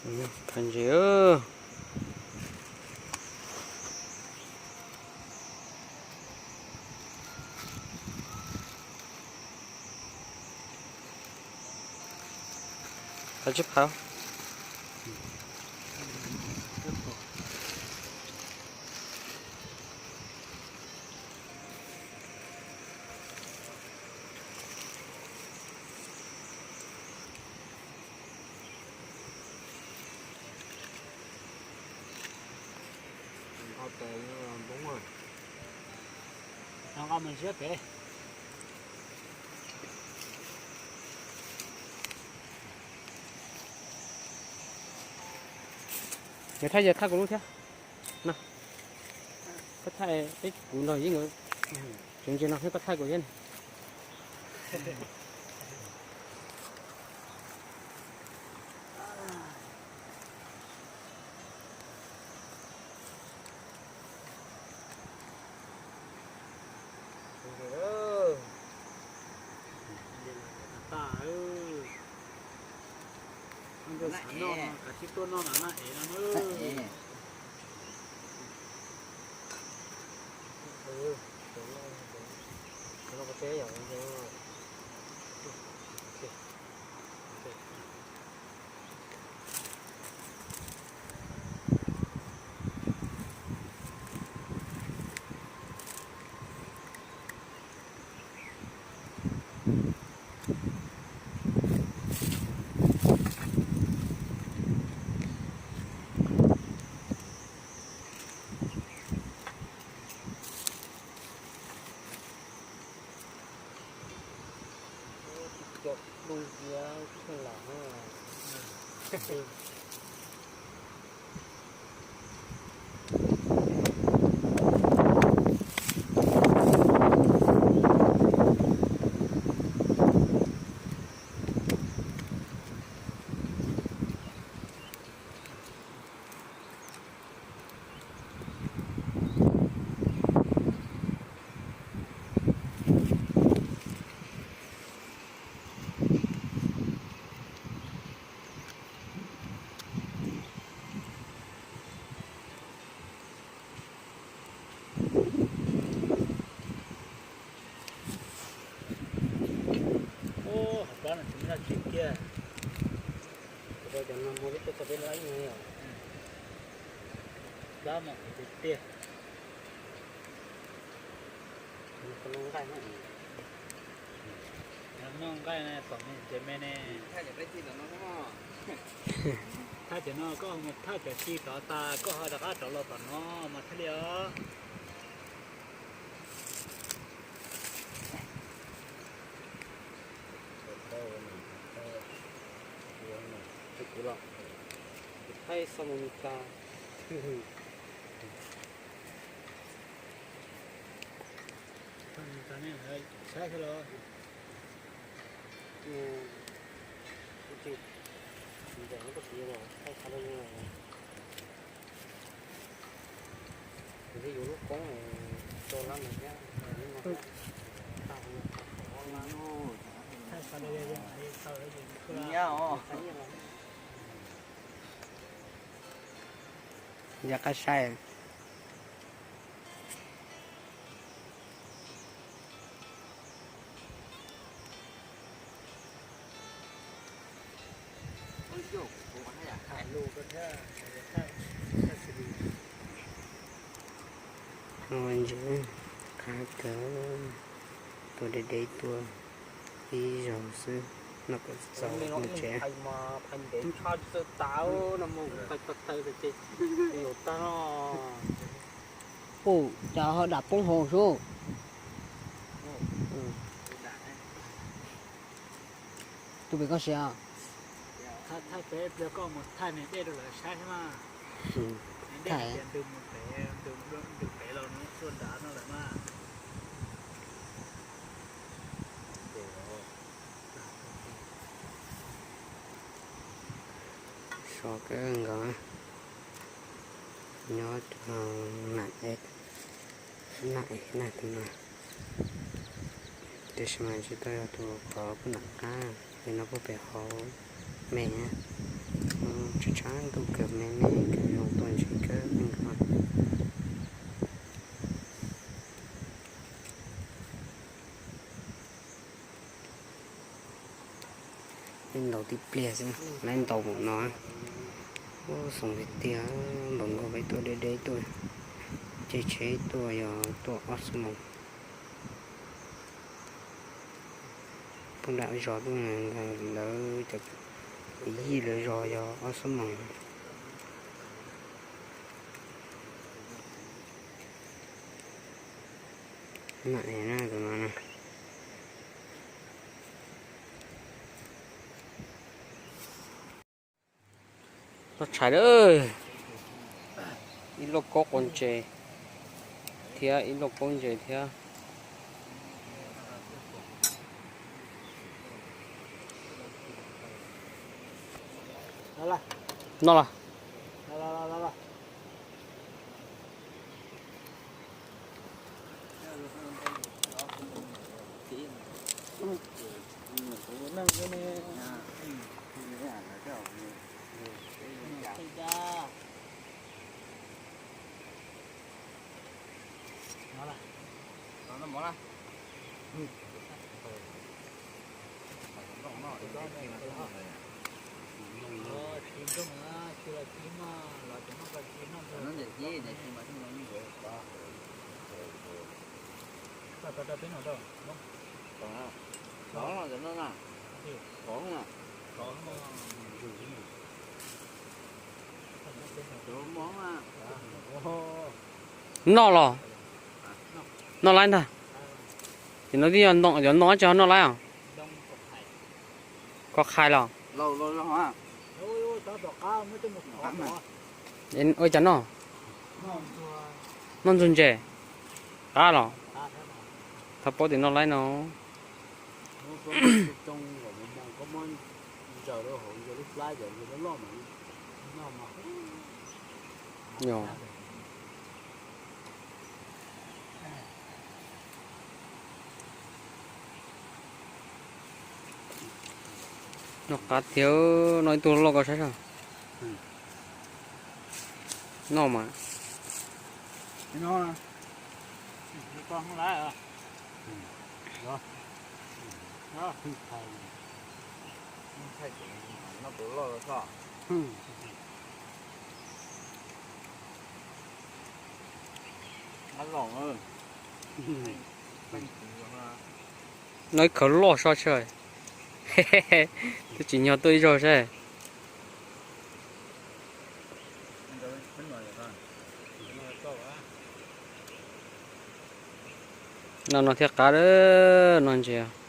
Phav ntses. Phav tsib phav. Nqa mus ziab pem. Yog thaj, yog thaj kuv lub thiab. No, koj thaij peb kuv nrog yeej, tsuav ntses no thiab koj thaij kuv thiab. Kav tsij tuaj noj na, ev no na. Cov dub ziab kheej lam. Ub, hauv plab no tsis muaj dab tsi kiag. Kuv rau cov no muaj peb tuaj txog peb lab no yom. Plab mas tiag tiag. Noj nqaij na, tom me ntses me ne. Thaj cov no koj mus thaj cov ci tod tas koj ho rov qab rov los tom no mas thiaj li os. Thaij xo mus tas. Saib thiab los. Kuv thiaj yuav lub koob rau lab no thiab. Yog qab saib. Ntses qab kawg, tua deb deb tuaj ib zaug xwb, noj kom txaus mus tsev. Ub, cas ho dam poob hauv sub. Tus pem koj siav. Thaij peb pliag koj mus thaij niag dej rau lawv saib thiab mas. Niag dej hais tias ntws mus pem, ntws pem los tuaj nrad no lawm mas. So kawg nkaus, nyob rau nam ev, nam ev na tus no, tiam sis mas tsis tau yog tus qhov puag nram qab, li no puag pem hauv me na. Tshav tshav ntuj kawg me me kawg zoo tuaj ntses kawg nkaus. Peb ntaus tib pliag xwb, lawv ntaus mus no. Ub, xoom tiag tiag, npaum nkaus peb tuaj deb deb tuaj, caij tsheb tuaj yog tuaj ob xuab moos. Poob nram zos tuaj, lawv cov yij lawv zos yog ob xuab moos. Tus no na. Toj tshais lawm. Ib lauj kaub qaub ntses thiab ib lauj kaub ntses thiab. No los? Noj los? Noj laib ntag. Ces no twb yog ntoo, cov ntoo dab tsi ho noj laib os? Koj qhai los? Ua cas noj? Noj ntxuag ntses? Qab los? Thaum paub tias noj laib no. Noj qab tiag, noj ib tug loj loj koj saib saib. Noj mas. Noj ib khawv loj sob tsawg. Twb tsis nyog tuaj ib zaug saib. No no thiaj qab, no ntses.